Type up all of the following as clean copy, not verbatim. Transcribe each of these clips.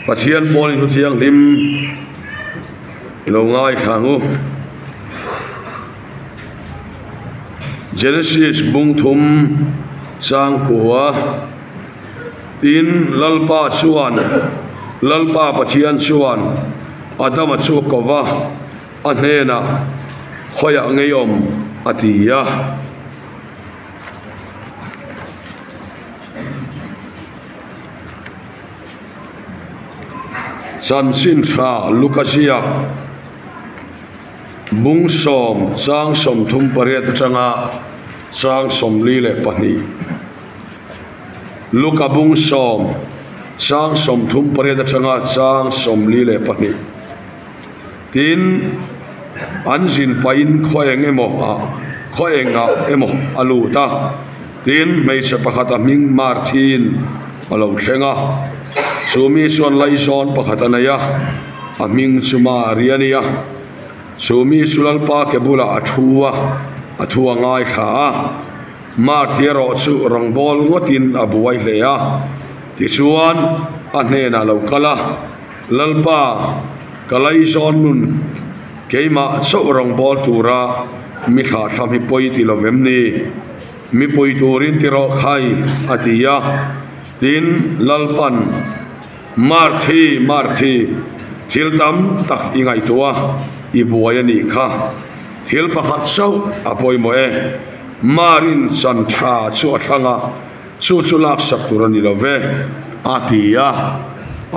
Pathian pawlin thu thianghlim i lo ngaithla ang u. Genesis bung thum chang kua Tin, Lalpa chuan, Lalpa Pathian chuan Adama chu a ko va, a hnenah, Khawiah ngei awm? a ti a. Chanchin tha Luka ziak bung sawm chang 38 atanga chang 42. Luka bung sawm chang 38 atanga chang 42. Tin, an zin pahin khaw eng emaw ah khaw engah emaw a lut a, tin hmeichhe pakhat a hming Marthin a lo thleng a, chu mi chuan laizawn pakhat a nei a, a hming chu Mari a ni a, chu mi chu Lalpa ke bulah a thu a, a thu a ngaithla a, Marthi erawh chu rawngbâwl ngawtin a buai hle a, tichuan a hnenah a lo kal a. Lalpa, ka laizawn nun keimah chauh rawngbâwl tura mi thlahthlam hi pawi ti lo vem ni? Mi pui turin ti rawh khai, a ti a. Tin, Lalpa'n, Marthi, Marthi, thil tam tak i ngaihtuah a, i buai a nih kha. Thil pakhat chauh a pawimawh e. Marin chan tha chu a thlang a. Chu chu laksak tur a ni lo ve, a ti a,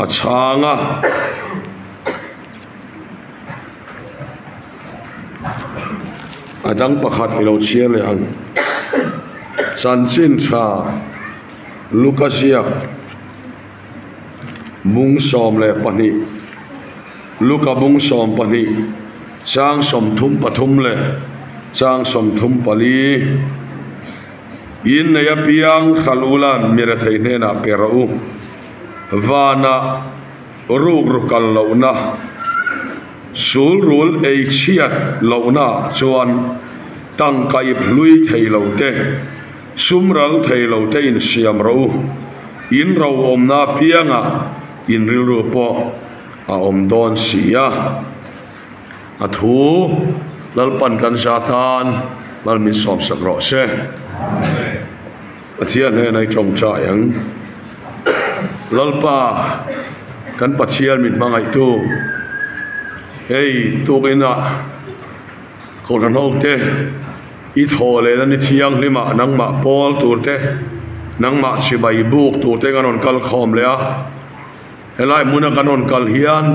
a chhang a. A dang pakhat i lo chhiar leh ang. Chanchin tha Luka ziak bung 12, Luka bung 12, chang 33 leh chang 34. In nei apiang hral ula mi rethei hnenah pe rawh u. Vanah rukru kal lohna, sulrul ei chhiat lohnaah chuan tangka ip hlui thei lo te, sum ral thei lo te insiam rawh u. In ro awmna apiangah in rilru pawh a awm dawn si a. A thu Lalpan kan za tan Lal min sawmsak rawh se. Pathian hnena i tawngtai ang. Lalpa kan Pathian min hmangaihtu hei tukinah Kohhran ho te i thaw lehna ni thianghlimah nangmah pawl tur te nangmah chibai buk tur te kan rawn kal khawm leh a. Helai hmuna kan rawn kal hian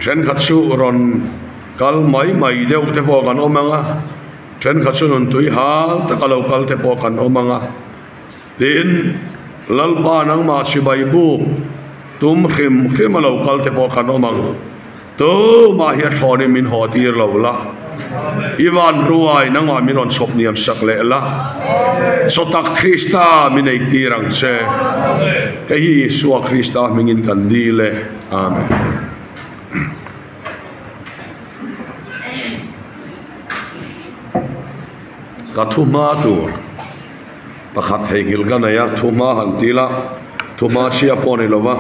thenkhat chu rawn kal mai mai deuh te pawh kan awm ang a, thenkhat chu rawn tui hal taka lo kal te pawh kan awm ang a. Tin, Lalpa nangmah chibai buk tum hrim hrim a lo kal te pawh kan awm ang. Tumah hi a thlawnin min haw tir lo la, i van hruai nangmah min rawn chhawp niam sak leh la, chawtak Krista min ei tir ang che. Hei hi Isua Krista hmingin kan dil e. Amen. Ka thu hma tur pakhat theihnghilh ka nei a, thu hma han ti la, thu hma chhia pawh ni lova.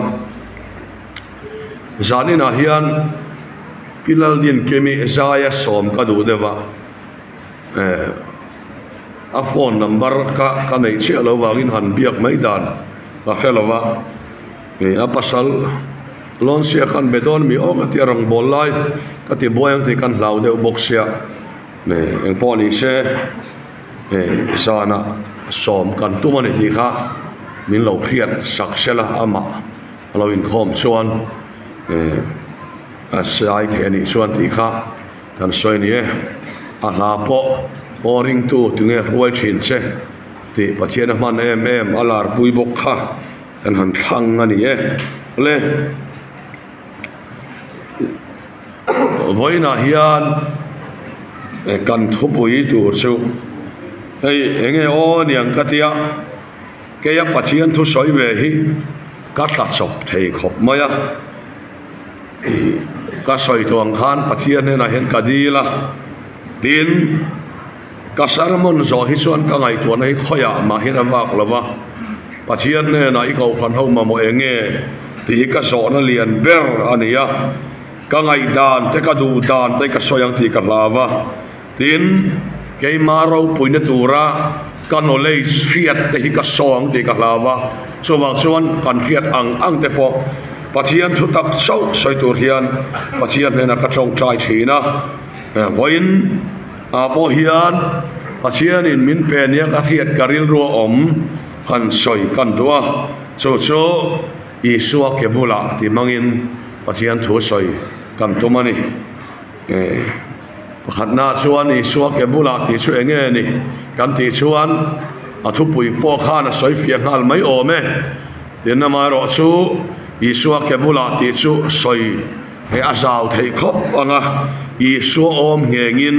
Zaninah hian Pi Laldin Kemi zaia sawm ka duh deuh a, eh a phone number ka ka neih chiah lo vangin han biak mai dan ka hre lo va, eh a pasal Lawnsia khan be dawn mi aw ka ti a rawngbâwl lai ka ti buai ang tih kan hlau deuh bawk sia, eh engpawh ni se eh zanah sawm kan tum a ni tih kha min lo hriat sak sela amah. A lo inkhawm chuan eh a sai thei a nih chuan tih kha kan sawi a ni e. A hla pawh aw ringtu tunge hruai thin che tih Pathian a hman em em a larpui bawk kha kan han thlang a ni e. Le vawiinah hian kan thupui tur chu hei enge aw aniang ka tia. Keia Pathian thu sawi ve hi ka tla chawp thei khawp mai a, ka sawi tawh ang khan Pathian hnenah hian ka dil a, tin ka sermon zawh hi chuan ka ngaihtuahna hi khawiah mah hian a vak lo va, Pathian hnenah i kohhran ho mamawh eng nge? Tih hi ka zawhna lian ber a ni a, ka ngaihdan te ka duh dan te ka sawi ang tih ka hlau a, tin keima ropuina tura ka knowledge hriat te hi ka sawi ang tih ka hlau a, chuvang chuan kan hriat ang ang te pawh Pathian thu tak chauh sawi tur hian Pathian hnenah ka tawngtai thin a, vawiin ah pawh hian Pathianin min pe nia ka hriat ka rilru a awm han sawi kan duh a, chu chu Isua ke bulah ti hmangin Pathian thu sawi kan tum a ni. Pakhatna chuan Isua ke bulah tih chu eng nge ni kan tih chuan a thupui pawh khan a sawi fiah nghal mai awm e. Tin amaherawh chu Isua ke bulah tih chu sawi hei a zau theih khawp ang a, Isua awm nghengin,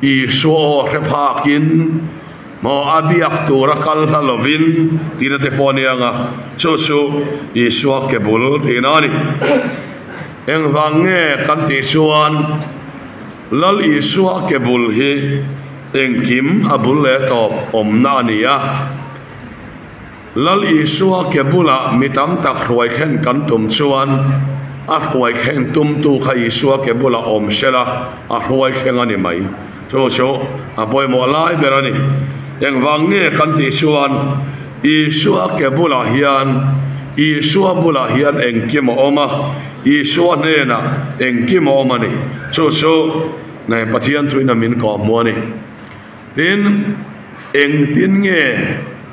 Isua aw hre phakin, Maw a biak tura kal hla lovin tina te pawh a ni ang a, chu chu Isua ke bul tihna a ni. Engvang nge kan tih chuan Lal Isua ke bul hi engkim a bul leh tawp awmna a ni a. Lal Isua ke bulah mi tam tak hruai thlen kan tum chuan a hruai thleng tumtu kha Isua ke bulah awm sela a hruai thleng a ni mai. Chu chu a pawimawh lai ber a ni. Engvang nge kan tih chuan Isua ke bulah hian Isua bulah hian engkim a awm a, Isua hnenah engkim a awm a ni. Chu chu Pathian thuin a min kawhhmuh a ni. Tin, engtin nge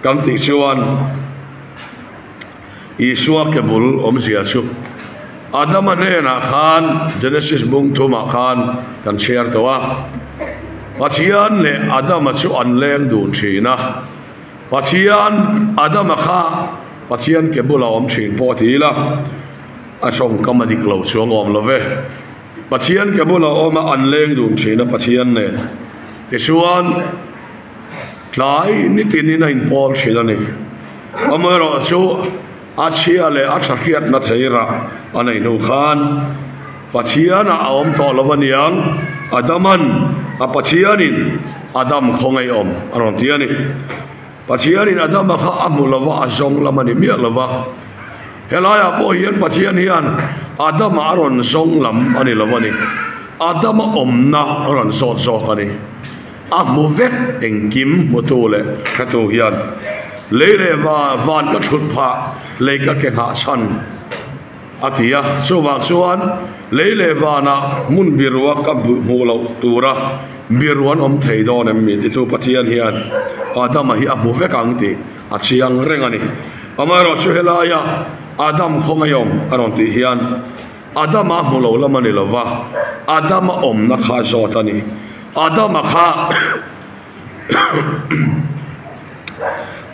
kan tih chuan Isua ke bul awmzia chu Adama hnenah khan Genesis bung thumah khan kan chhiar tawh a. Pathian leh Adama chu an leng dun thin a. Pathian, Adama kha Pathian ke bula awm thin pawh ti ila a tawngkam a dik lo chuang awm lo ve. Pathian ke bula awm a an leng dun thin a Pathian nen tichuan tlai nitin in a inpawl thin a ni. Amaherawh chu a chhia leh a tha hriatna thei rah a nei hnu khan Pathian ah a awm tawh lo aniang Adaman a Pathianin Adam khaw ngei awm a rawn ti a ni. Pathianin Adama kha a hmu lova a zawng lam a ni miah lova. Helaiah pawh hian Pathian hian Adama a rawn zawng lam a ni lo a ni. Adama awmna a rawn zawt zawk a ni. A hmu vek engkim hmutu leh hretu hian lei leh va van ka thut phah lei ka ke nghah chhan a ti a. Chuvang chuan lei leh vanah hmun birua ka hmuh loh tura biru an awm thei dawn em mi titu Pathian hian Adama hi a hmu vek ang tih a chiang reng a ni. Amaherawh chu helaia Adam khawngaih awm a rawn tih hian Adama hmu lo lam a ni lo va, Adama awmna kha a zawt a ni. Adama kha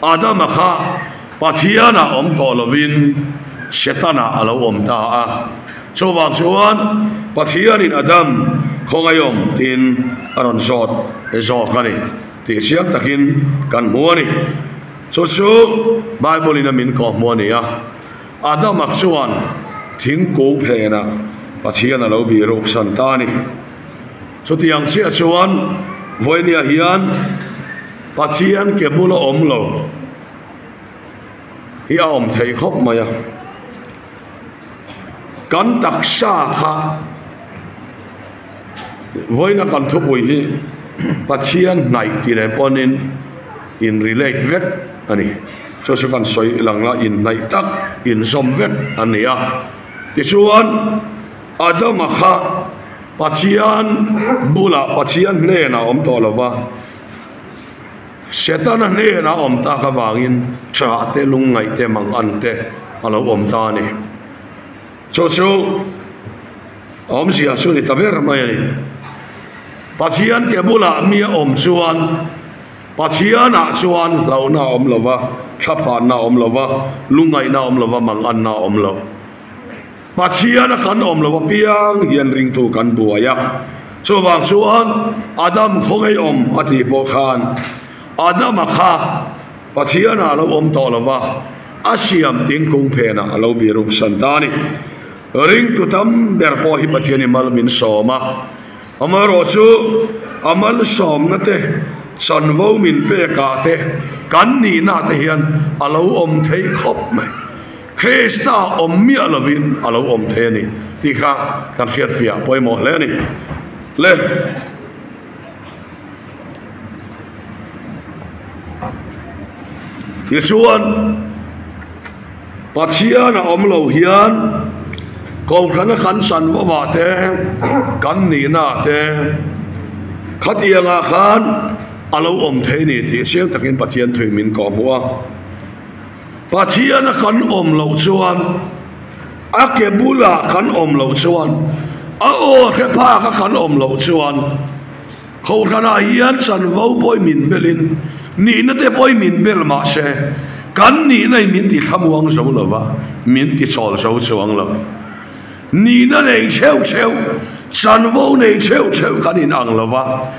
Adama kha Pathianah awm tawh lovin Setana a lo awm ta a. Chuvang chuan Pathianin Adam khawngaih awm tiin a rawn zawt zawk a ni tih chiang takin kan hmu a ni. Chu chu Bible in a min kawhhmuh a ni a. Adama chuan thingkung phenah Pathian a lo bihruk san ta a ni. Chutiang chiah chuan vawinia hian Pathian ke bula awm lo hi a awm thei khawp mai a. Kan taksa kha vawiina kan thupui hi Pathian hnaih tih leh pawnin in relate vek a ni. Chu chu kan sawi lang la inhnaih tak inzawm vek a ni a. Tichuan Adama kha Pathian bulah Pathian hnenah a awm tawh lo va, Setana hnenah a awm tak avangin ṭah te, lungngaih te, mangan te a lo awm ta a ni. Chu chu awmzia chu ni ta ber mai a ni. Pathian ke bulah mi a awm chuan Pathianah chuan hlauhna a awm lo va, thlaphanna a awm lo va, lungngaihna a awm lo va, manganna a awm lo. Pathiana kan awm lo apiang hian ringtu kan buai a. Chuvang chuan Adam khawngaih awm a tih pawh khan Adama kha Pathianah a lo awm tawh lo va, a siam tingkung phenah a lo biruk san ta a ni. Ringtu tam ber pawh hi Pathianin mal min sawm a. Amaherawh chu a malsawmna te, chanvo min pekah te, kan nihna te hian a lo awm thei khawp mai. Krista awm miah lovin a lo awm thei a ni tih kha kan hriatfiah pawimawh hle a ni. Le. Tichuan, Pathian a awm lo hian Kohhrana kan chanvo te, kan nihna te khatiangah khan a lo awm thei ni tih chiang takin Pathian thui min kawhhmuh a. Pathiana kan awm loh chuan, a ke bulah kan awm loh chuan, a aw hre phaka kan awm loh chuan, Kohhranah hian chanvo pawhin min belin, nihna te pawhin min bel mah se, kan nihna in min ti thlamuang zo lo va, min ti chawl zo chuang lo. Nihna nei theuh theuh, chanvo nei theuh theuh kan inang lo va,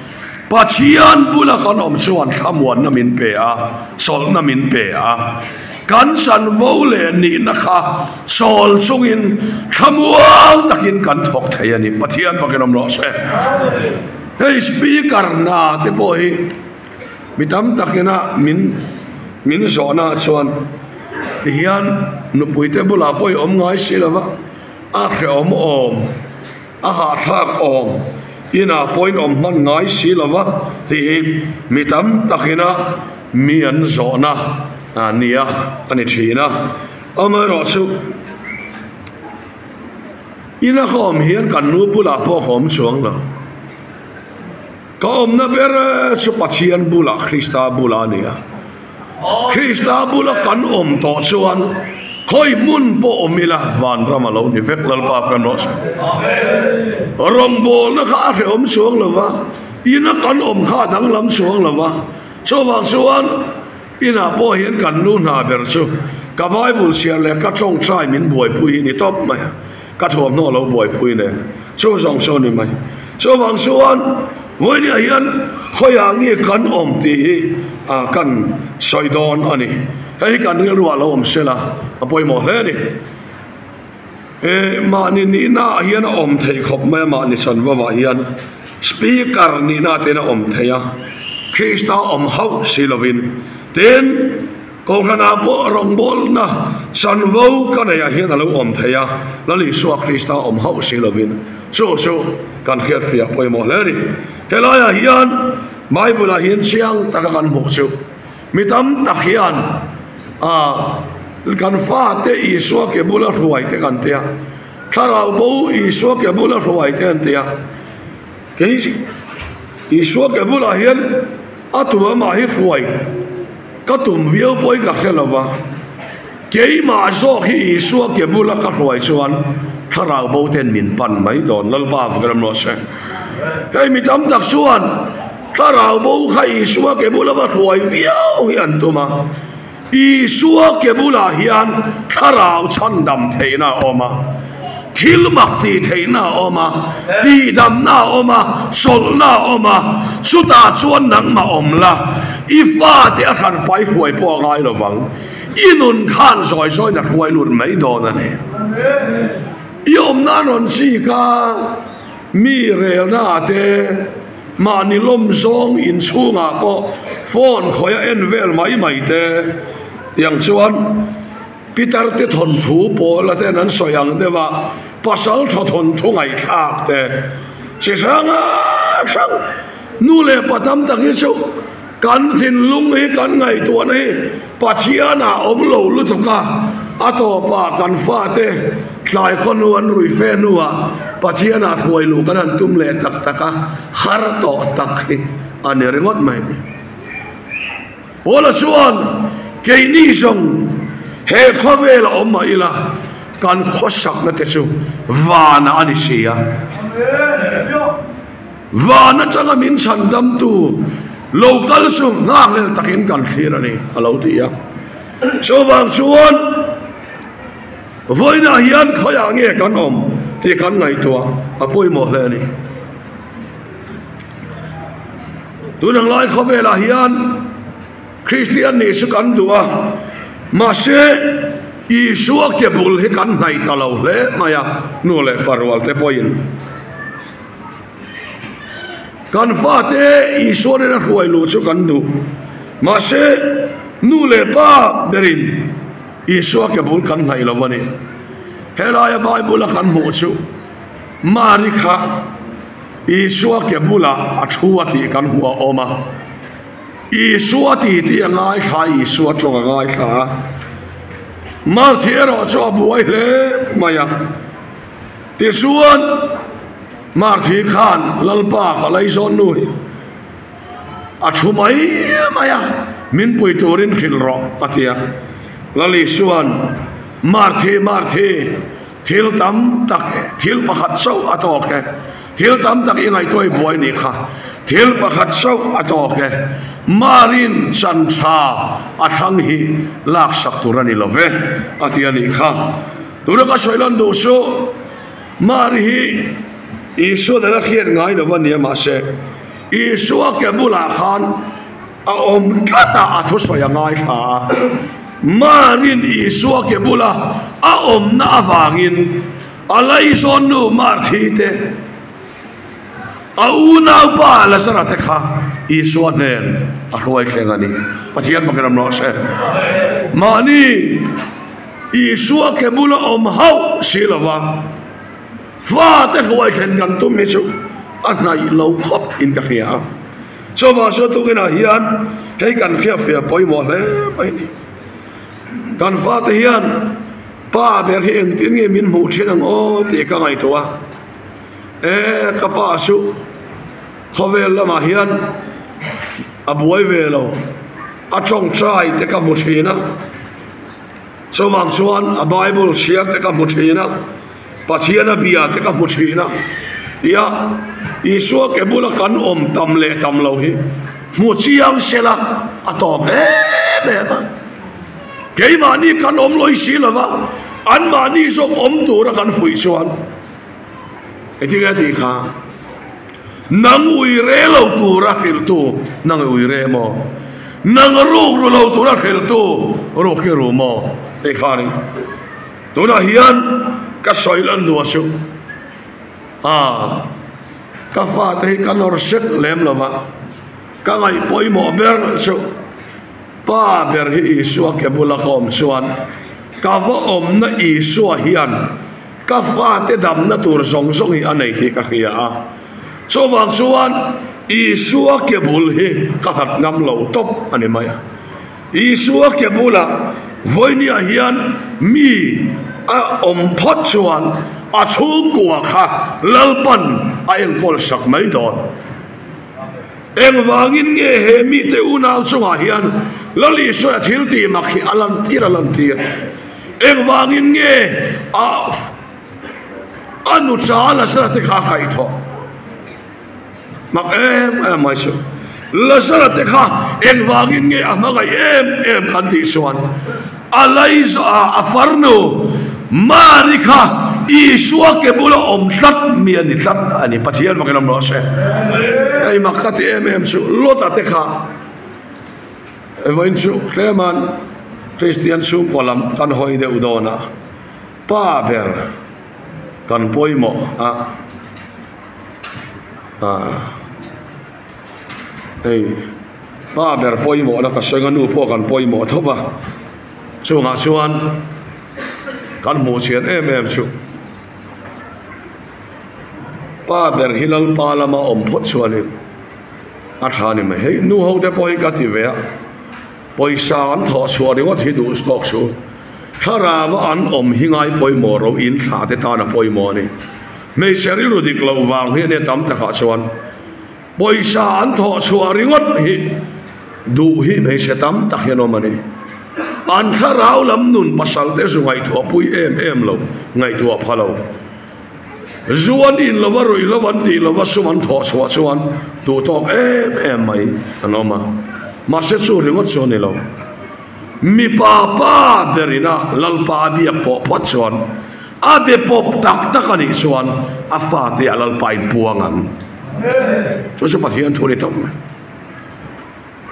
Pathian bula kan awm chuan thlamuanna min pe a, chawlhna min pe a. Kan chanvo leh nihna kha chawl chungin thlamuang takin kan thawk thei a ni. Pathian fakin awm rawh se. Hei Speaker hna te pawh hi mi tam takina min min zawhna chuan tihian nupuite bulah pawh i awm ngai si lo va, a hrehawm awm. A hahthlak awm, inah pawhin awm hman ngai si lo va tih hi mi tam takina mi an zawhna nia a ni thin a. Amaherawhchu, ina ka awm hian kan nu bulah pawh ka awm chuang lo. Ka awmna ber chu Pathian bulah, Krista bulah a ni a. Krista bula kan awm tawh chuan khawi hmun pawh awm ila vanram a lo ni vek Lalpa kan rawh se. Rawngbawlna kha a hrehawm chuang lo va, ina kan awm kha a danglam chuang lo va, chuvang chuan inah pawh hian kan nu hna ber chu ka Bible chhiar leh ka tawngtai min buaipui hi ni tawp mai a, ka thuamhnaw lo buaipui nen chu zawng chu a ni mai. Chuvang chuan vawinia hian khawiah nge kan awm tih hi kan sawi dawn a ni. Hei hi kan rilruah lo awm sela a pawimawh hle a ni. Mahni nihna ah hian a awm thei khawp mai a, mahni chanvavah hian Speaker nihna te in a awm thei a, Krista awm hauh si lovin. Tin, Kohhranah pawh rawngbawlna chanvo ka neihah hian a lo awm thei a, Lal Isua Krista awm hauh si lovin chu chu kan hriatfiah pawimawh hle a ni. Helaiah hian Bible-ah hian chiang taka kan hmuh chu mi tam tak hian ah kan fate Isua ke bula hruai te kan tia, thlarau bo Isua ke bula hruai te an tia, kei Isua ke bulah hian a tuamah hi hruai Ka tum viau pawhin ka hre lo va, keimah zawk hi Isua ke bula ka hruai chuan thlarau bo ten min pan mai dawn, Lalpa va ram rawh se. Hei mi tam tak chuan thlarau bo kha Isua ke bula va hruai viau hi an tum a, Isua ke bulah hian thlarau chhandam theihna a awm a, thil mak tih theihna a awm a, tihdamna a awm a, chawlhna a awm a, chutah chuan nangmah awm la, I fate a hran pai hruai pawh a ngai lo vang. I nun khan zawi zawiin a hruai lut mai dawn a ni. I awmna an rawn chik a, mi relna ah te, mahni lawm zawng inchhungah pawh phone khawih a en vel mai mai te tiang chuan Pitar te thawnthu pawl a ten an sawi ang deuh a, pasal tha thawnthu ngaihthlak te chi hrang hrang nu leh pa tam tak hi chu kan thinlung hi kan ngaihtuahna hi Pathian ah awm lo lutuk a, a tawpah kan fate tlai khawhnu an rui fe hnuah Pathian ah hruai luh kan han tum leh tak tak a, har tawh tak hi a ni ringawt mai ni. Paula chuan, Keini zawng he khawvel a awm mah ila, kan khawsakna te chu vanah a ni si a. Van atanga min chhandamtu lo kal chu nghakhlel takin kan thlir a ni, a lo ti a. Chuvang chuan vawiinah hian khawiah nge kan awm tih kan ngaihtuah a pawimawh hle a ni. Tun ang lai khawvelah hian Kristian nih chu kan duh a, mahse Isua ke bul hi kan hnaih ta lo hle mai a, nu leh pa rual te pawhin kan fate Isua nena hruai luh chu kan duh, mahse nu leh pa berin. Isua ke bul kan hnaih lo a ni. Helaia Bible a kan hmuh chu Mari kha Isua ke bulah a thu a tih kan hmuh a awm a. Isua ti tih a ngaithla a, Isua tawng a ngaithla a. Marthi erawh chu a buai hle mai a. Tichuan, Marthi khan Lalpa ka laizawn nu hi a thu mai mai a, min pui turin hrilh rawh a ti a. Lal Isua'n, Marthi, Marthi, thil tam tak, thil pakhat chauh a tawk e. Thil tam tak i ngaihtuah i buai nih kha. Thil pakhat chauh a tawk e. Marin chan tha a thlang hi laksak tur a ni lo ve, a ti a nih kha. Tuna ka sawi lan duh chu Mari hi Isua nena hriat ngai lo a nia mahse Isua ke bulah khan a awm tlat a, a thusawi a ngaithla a. Marin Isua ke bula a awmna avangin A laizawn nu Marthi te, a unaupa Lazara te kha Isua hnen a hruai thleng a ni. Pathian fakin awm rawh se. Mahni Isua ke bula awm hauh si lova fate hruai thlen kan tum hi chu a hnaih lo khawp in ka hria a. Chuvang chu tukinah hian hei kan hriatfiah pawimawh hle mai a ni. Kan fate hian Pa ber hi engtin nge min hmuh thin ang aw tih ka ngaihtuah a, e ka pa chu khawvel lamah hian a buai ve lo, a tawngtai te ka hmu thin a, chuvang chuan a bible chhiar te ka hmu thin a, Pathian a bia te ka hmu thin a, tia Isua ke bula kan awm tam leh tam lo hi hmu chiang sela a tawp em em a. Keimahni kan awm lawi si lova, anmahni zawk awm tura kan fuih chuan engtin nge tih kha? Nang ui re lo tura hrilhtu nang i ui re maw? Nang ruk ru lo tura hrilhtu ruk i ru maw? Tih kha a ni. Tunah hian ka sawi lan hnuah chu a ka fate hi ka nawr sek lem lova, ka ngaih pawimawh ber chu Pa ber hi Isua ke bula ka awm chuan ka va awmna Isua hian ka fate damna tur zawng zawng hi a nei tih ka hria a. Chuvang chuan Isua ke bul hi ka nghat ngam lo tawp a ni mai a. Isua ke bulah vawinia hian mi a awm phawt chuan a chhungkua kha Lalpan a enkawl sak mai dawn. Engvangin nge he mite unau chungah hian Lal Isua thil tih mak hi a lantir a lantir? Engvangin nge a a nucha Lazara te kha a kaihthawh? Mak em em mai chu. Lazara te kha engvangin nge a hmangaih em em kan tih chuan a laizaw a farnu Mari kha Isua ke bula awm tlat mi a ni tlat a ni. Pathian fakin awm rawh se. Hei mak ka ti em em chu Lota te kha vawiin chu tleman Kristian chhungkaw lam kan hawi deuh dawn a, pa ber kan pawimawh a, hei pa ber pawimawh na ka sawi ang a nu pawh kan pawimawh tho va chungah chuan kan hmuh chhiat em em chu pa ber hi lalpa lama awm phawt chuanin a tha ni mai hei nu ho te pawh hi ka ti ve a pawisa an thawh chhuah ringawt hi duh tawk chu thlarau a an awm hi ngai pawimawh ro in thlah te tan a pawimawh a ni hmeichhe rilru dik loh vang hi ania tam takah chuan. Pawisa an thawh chhuah ringawt hi duh hi hmeichhe tam tak hian awm a ni. An thlarau lam nun pasal te zu ngaihtuah pui em em lo, ngaihtuah pha lo. Zu an in lova ruih lo an tih lova sum an thawh chhuah chuan duh tawk em em mai an awm a. Mahse chu ringawt chu a ni lo. Mipa pa berina Lalpa a biak pawh phawt chuan a be pawp tak tak a nih chuan a fate ah Lalpa in puang ang. Chu chu Pathian thu a ni tawp mai.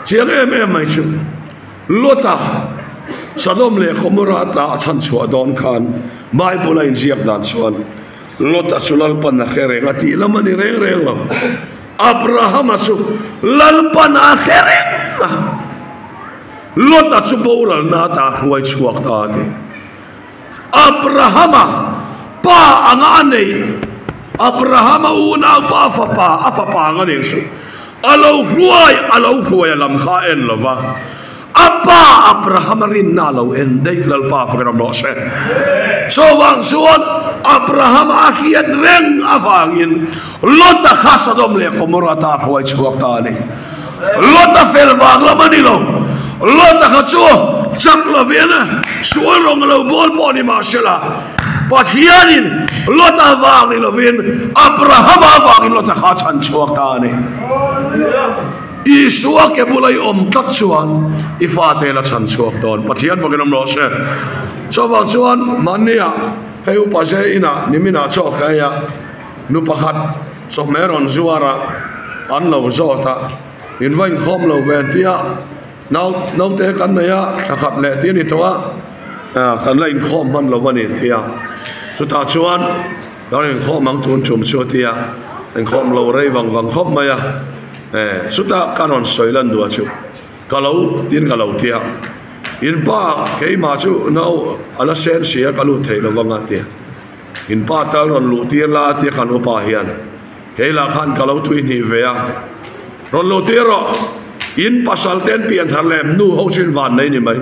Chiang em em mai chu Lota Sodom leh Gomorrah ta a chhan chhuah dawn khan Bible a inziak dan chuan Lota chu Lalpan a hre reng a tih lam a ni reng reng lo. Abrahama chu Lalpan a hre reng a. Lota chu boralna ata hruai chhuak ta a ti. Abrahama pa anga a neih, Abrahama unaupa fapa, a fapa anga nen chu a lo hruai, a lo hruai a lam kha a en lo va, a pa Abrahama rinna a lo en daih, Lalpa fakin awm rawh se. Chuvang chuan Abrahama a hriat reng avangin Lota kha Sodom leh Gomorrah ata a hruai chhuak ta a ni. Lota fel vang lam a ni lo. Lota kha chu chak lovin sual rawng a lo bawl pawh ni mahsela, Pathianin Lota vang ni lovin Abrahama vangin Lota kha a chhan chhuak ta a ni. Isua ke bula i awm tlat chuan i fate la chhan chhuak dawn. Pathian vakin awm rawh se. Chuvang chuan mahnia hei upa ze inah niminah chaw ka ei a, nu pakhat Chawhmeh rawn zuar a, an lo zawt a, in va inkhawm lo ve tia nau naute kan nei a, thla khat leh tih a ni tawh a, kan la inkhawm hman lo a ni tia chutah chuan kan inkhawm ang tun tum chu a tia inkhawm lo rei vang vang khawp mai a, chutah ka rawn sawi lan duah chu ka lo tin ka lo tia in pa keimah chu nau a la sen si a ka lut thei lo vang a tia. In pa tal rawn luh tir la tia kan upa hian kei lah khan ka lo tui hnih ve a, rawn luh tir rawh, in pasal te an pian thar leh nu ho chu in van nei ni mai.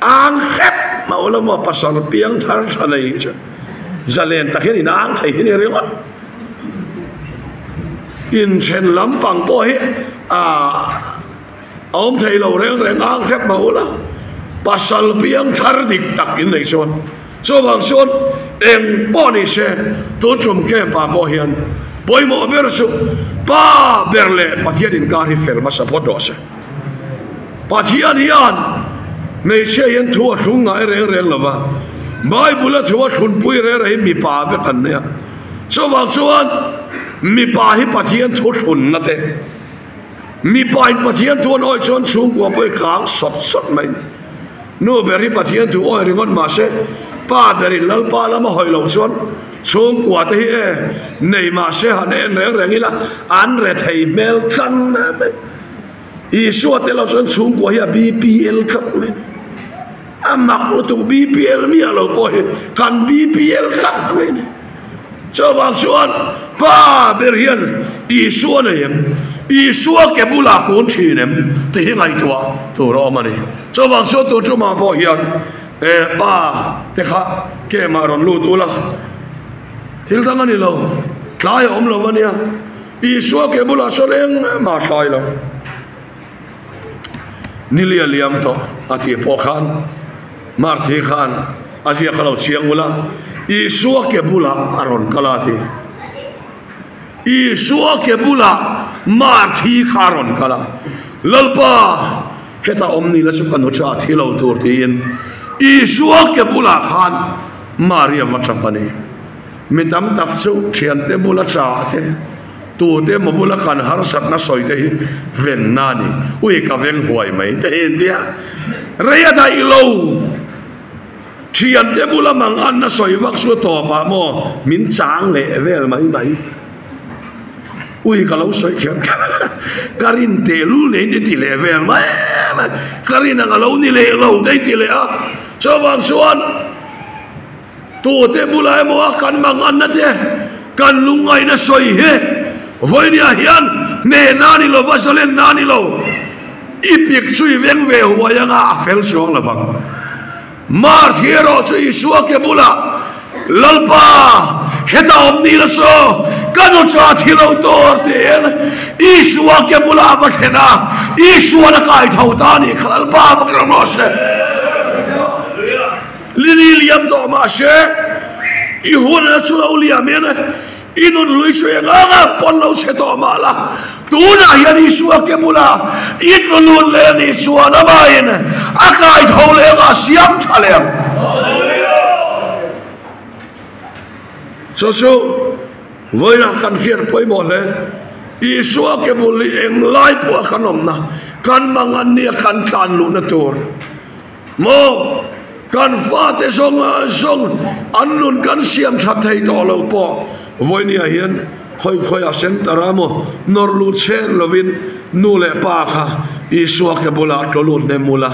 Ang hrep mah ula maw pasal piang thar tha nei hi chu zalen tak hian in ang thei hi ni ringawt. Inthen lampang pawh hi aah. A awm thei lo reng reng ang hrep mah ula, pasal piang thar dik tak in nei chuan chuvang chuan eng pawh ni se tun tum camp ah pawh hian pawimawh ber chu pa ber leh Pathian inkar hi fel hmasa phawt rawh se. Pathian hian hmeichhia hian thu a thlung ngai reng reng lo va, Bible a thu a thlunpui reng reng hi mipa vek an nia, chuvang chuan mipa hi Pathian thu thlunna te, Mipain Pathian thu an awih chuan chhungkua pawh i kang sawt sawt mai. Nu ber hi Pathian thu awih ringawt mahse pa berin Lalpa lama hawi loh chuan chhungkua te hi e nei mahse han en reng reng ila an re thei hmel tlan mai. Isua te lo chuan chhungkua hi a BPL tlat mai. A mak lutuk BPL miah lo pawh hi kan BPL tlat mai ni. Chuvang chuan Pa ber hian Isua nei em? Isua ke bulah kun thin em? Tih hi ngaihtuah tur a awm a ni. Chuvang chuan tun tumah pawh hian e Pa te kha kemah rawn lut ula, thil dang a ni lo, tlai a awm lo a nia. Isua ke bulah chuan engmah tlai lo. Nilia liam tawh a tih pawh khan Marthi khan a ziak a lo chiang ula, Isua ke bulah a rawn kal a ti. Isua ke bulah Marthi kha a rawn kal a, Lalpa, heta awm ni la chu ka nu chu a thi lo tur tiin Isua ke bulah khan Maria va tap a ni. Mi tam tak chu thiante bula cha te, tute emaw bula kan harsatna sawi te hi venna a ni. Ui ka veng huai mai te hi intia rei a daih lo. Thiante bula mang anna sawi vak chu a tawpah maw min chang leh vel mai mai. Ui ka lo sawi kher ka rin tehlul nei te ti leh vel mai mai. Ka rin ang a lo ni leh lo te ti leh a. Chuvang chuan. Tute bulah emaw a kan manganna te, kan lungngaihna sawi hi vawinia hian hnehna a ni lo va, zalenna a ni lo. I pik chu i veng ve huai anga a fel chuang lo vang. Marthi erawh chu Isua ke bulah, Lalpa, heta awm ni la saw, ka nu chu a thi lo tur tiin Isua ke bulah a va thlen a, Isuan a kai tho ta a nih kha Lalpa va kal rawh se. Lili liam tawh mahse i hun a chu lo liam in i nun lui chu eng ang ang pawn lo chhe tawh mah la, tunah hian Isua ke bula i tlu lut leh a nih chuan amahin a kai tho leh anga a siam tha leh ang. Chu chu vawiinah kan hriat pawimawh hle. Isua ke bul hi eng lai pawh a kan awmna, kan mangan nia kan tlan luhna tur. Maw? Kan fate zawng zawng an nun kan siam that thei tawh lo pawh vawinia hian khawi khawiah center a maw nawr lut chen lovin nu leh pa kha Isua ke bulah tlaw lut hnem ula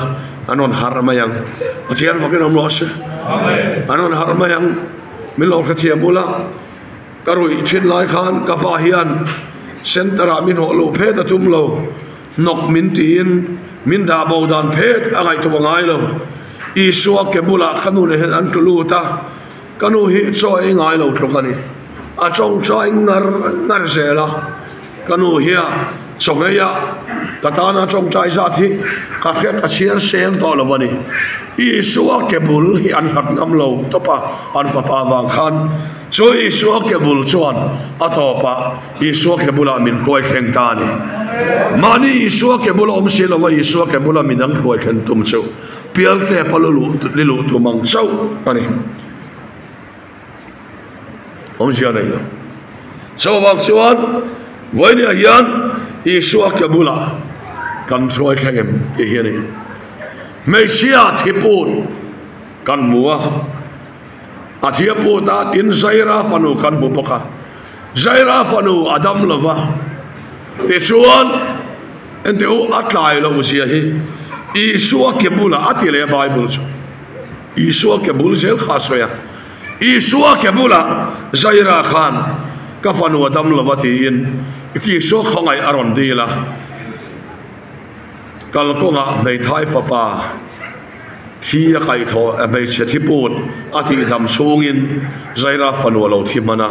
an rawn harh mai ang. Pathian fakin awm rawh se. An rawn harh mai ang. Min lo hrethiam ula ka ruih thin lai khan ka pa hian center ah min hawh luh phet a tum lo. Hnawk min tiin min dah bo dan phet a ngaihtuah ngai lo. Isua ke bulah ka nu leh hian an tlu lut a, ka nu hi chaw ei ngai lo tluk a ni. A tawngtai ngar ngar zel a, ka nu hia chaw ngei a, ka tana tawngtai zat hi ka hriat ka chhiar seng tawh lo a ni. Isua ke bul hi an hlat ngam lo tawp a, an fapa avang khan chu Isua ke bul chuan a tawp a, Isua ke bulah min hruai thleng ta a ni. Mahni Isua ke bula awm si lova Isua ke bula min an hruai thlen tum chu pialtlepa lu luh li luh tum ang chauh a ni. Awmzia nei lo. Chuvang chuan vawinia hian Isua ke bulah kan hruai thleng em tih hi a ni. Hmeichhia thiput kan hmu a. A thia put a, tin Zaira fanu kan hmu bawk a. Zaira fanu a dam lo va, tichuan enteh u a tlai loh zia hi Isua ke bulah a ti leh a Bible chu. Isua ke bul zel kha a sawi a. Isua ke bulah Zaira khan ka fanu a dam lo va tiin Isua khawngaih a rawn dil a. Kalkawngah hmeithai fapa thi a kaihthawh a hmeichhe thi put a tihdam chhungin Zaira fanu a lo thi hman a,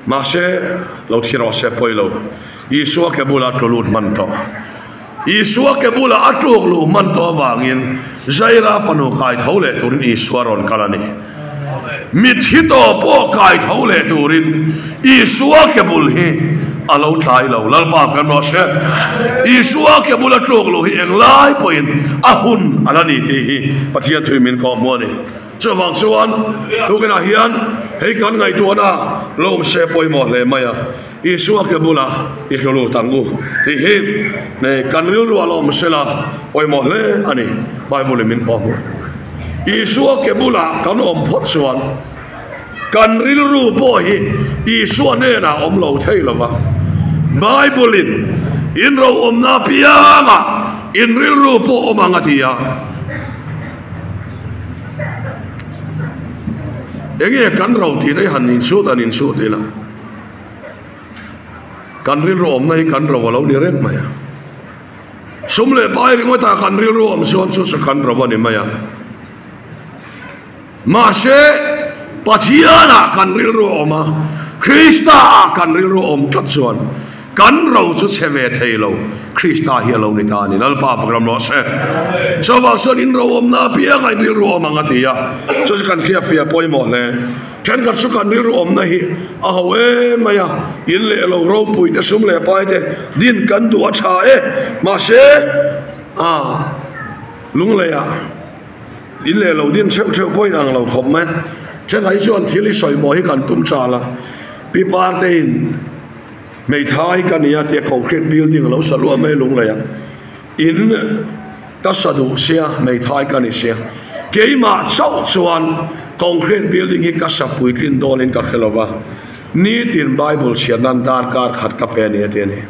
mahse lo thi rawh se pawi lo. Isua ke bulah a tlu lut hman tawh. Isua ke bulah a tluk luh hman tawh avangin Zaira fanu kaitho leh turin Isua rawn kal a ni. Mitthi tawh pawh kai tho leh turin Isua ke bul hi a lo tlai lo. Lalpa kan rawh se. Isua ke bula tluk luh hi englai pawhin a hun a la ni tih hi Pathian thui min kawh hmu a ni. Chuvang chuan tukinah hian hei kan ngaihtuahna lo awm se pawimawh hle mai a, Isua ke bula i hlu lut ang u tih hi kan rilru a lo awm se la pawimawh hle a ni. Bible in min kawh hmu. Isua ke bulah kan awm phawt chuan kan rilru pawh hi Isua hnenah awm lo thei lo va. Bible-in in ro awmna apiangah in rilru pawh awm ang a ti a. Enge kan ro tih daih han inchhut han inchhut ila kan rilru awmna hi kan ro a lo ni reng mai a. Sum leh pai ringawtah kan rilru awm chuan chu chu kan ro a ni mai a. Mahse, Pathianah kan rilru awm a, Kristaah kan rilru awm tlat chuan kan ro chu chhe ve thei lo. Krista hi a lo ni ta a ni. Lalpa fakram rawh se. Chuvang chuan in ro awmna apiangah in rilru awm ang a ti a. Chu chu kan hriatfiah pawimawh hle. Thenkhat chu kan rilru awmna hi a ho em mai a, in leh lo ropui te sum leh pai te din kan duh a tha e, mahse a lungleiah in leh lo din theuh theuh pawhin ang lo khawp mai. Thenkhat hi chuan thil hi sawi maw hi kan tum chal a, pi par te in hmeithai ka nia tia concrete building a lo sa luah mai lungleiah in Ka sa duh sia, hmeithai ka ni sia. Keimah chauh chuan concrete building hi ka sa puitlin dawnin ka hre lova, nitin Bible chhiar nan darkar khat ka pe a ni a ti a ni.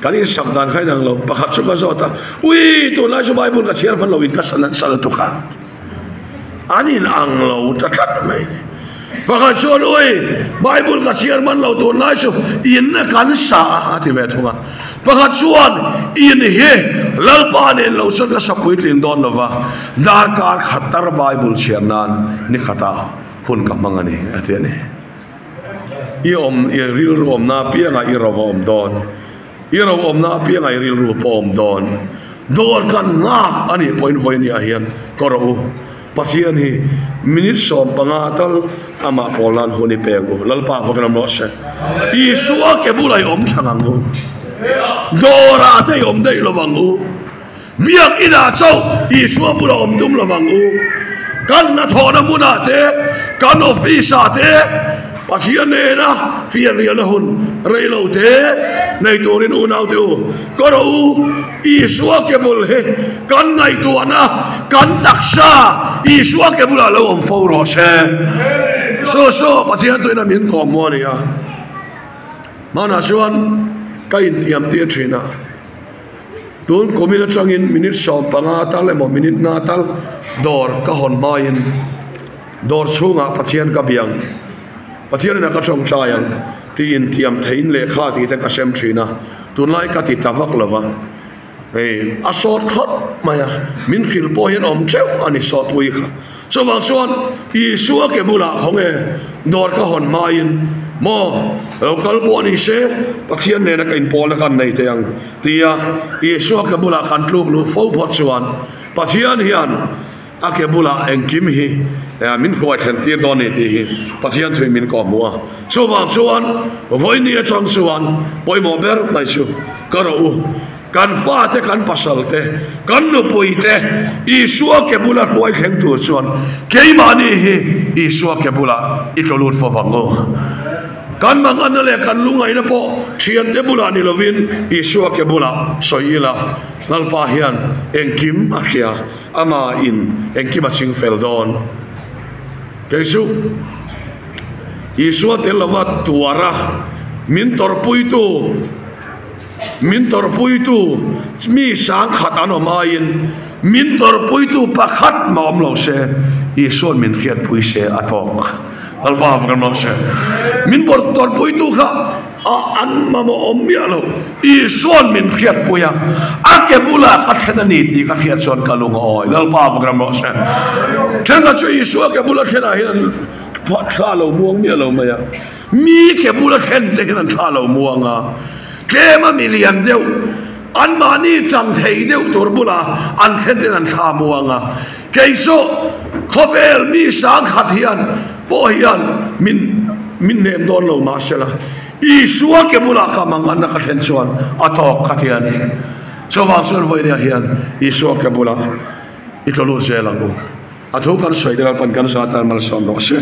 Kan insak dan kha inang lo, pakhat chu ka zawt a, Ui, tunlai chu Bible ka chhiar hman loin ka sa nasa lutuk a. An inang lo ta tlat mai ni. Pakhat chuan, Ui, Bible ka chhiar hman lo tunlai chu in kan sa a, a ti ve thung a. Pakhat chuan, In hi Lalpa nen lo chuan ka sa puitling dawn lo va, darkar khat tar Bible chhiar nan ni khatah hun ka hmang a ni, a ti a ni. I awm, i rilru awmna apiangah i ro a awm dawn. I ro awmna apiangah i rilru pawh awm dawn. Dawr kan nghak a nih pawhin vawinia hian ka rawh u. Pathian hi minute 15 tal amah pawl nan hun i pek u. Lalpa fak ram rawh se. Isua ke bulah i awm thang ang u. Dawrah te i awm daih lo vang u. Biak inah chauh Isua bulah awm tum lo vang u. Kan hnathawhna hmunah te, kan office ah te Pathian nena fianrialna hun rei lo te nei turin unaute u ka rawh u. Isua ke bul hi kan ngaihtuahna, kan taksa Isua ke bulah lo awm fo rawh se. Saw saw Pathian tuina min kawm maw a ni a. Hmanah chuan ka intiam tir thin a. Tun kumin atangin minute 15 tal emaw minute nga tal dawr ka hawn hmain dawr chhungah Pathian ka biang, Pathian inah ka tawngtai ang tiin tiam theiin lehkha tih te ka sem thin a, tunlai ka ti ta vak lo va. Hei a sawt khawp mai a, min hrilh pawh hian awm teuh a ni sawtpui kha. Chuvang chuan Isua ke bulah khawnge dawr ka hawn hmain maw lo kal pawh ni se Pathian nena ka inpawlna kan nei thei ang tia Isua ke bulah kan tluk luh fo phawt chuan Pathian hian a ke bulah engkim hi min hruai thlen tir dawn ni tih hi Pathian thuin min kawhhmuh a. Chuvang chuan vawiini atang chuan pawimawh ber mai chu ka rawh u. Kan fate, kan pasalte, kan nupuite Isua ke bula hruai thleng tur chuan keimahni hi Isua ke bulah i tlu lut fo vang u. Kan manganna leh kan lungaihna pawh thiante bulah ni lovin Isua ke bulah sawi ila, Lalpa hian engkim a hria, ama in engkim a ching fel dawn. Kei chu Isua tel lova tuara min tawrhpuitu, Min tawrhpuitu mi sangkhat an awm aiin min tawrhpuitu pakhat mah awm lo se, Isua'n min hriatpui se a tawk. Lalpa va kan rawn se. Min tawrhpuitu kha an mamawh awm miah lo. Isua'n min hriatpui a, a ke bulah ka thlen a ni tih ka hriat chuan ka lung a awi. Lalpa va kan rawn se. Thenkhat chu Isua ke bula thlenah hian thla lo muang miah lo mai a. Mi ke bula thlen te hian an thla lo muang a, tlem a mi lian deuh, anmahni chang thei deuh tur bula an thlen ten an thla muang a. Kei chu khawvel mi sangkhat hian pawh hian min min hnem dawn lo mahsela Isua ke bulah ka mang anna ka thlen chuan a tawk ka ti a ni. Chuvang chuan vawinia hian Isua ke bulah i tlu lut zel ang u. A thu kan sawi te Lalpan kan zat tan malsawm rawh se.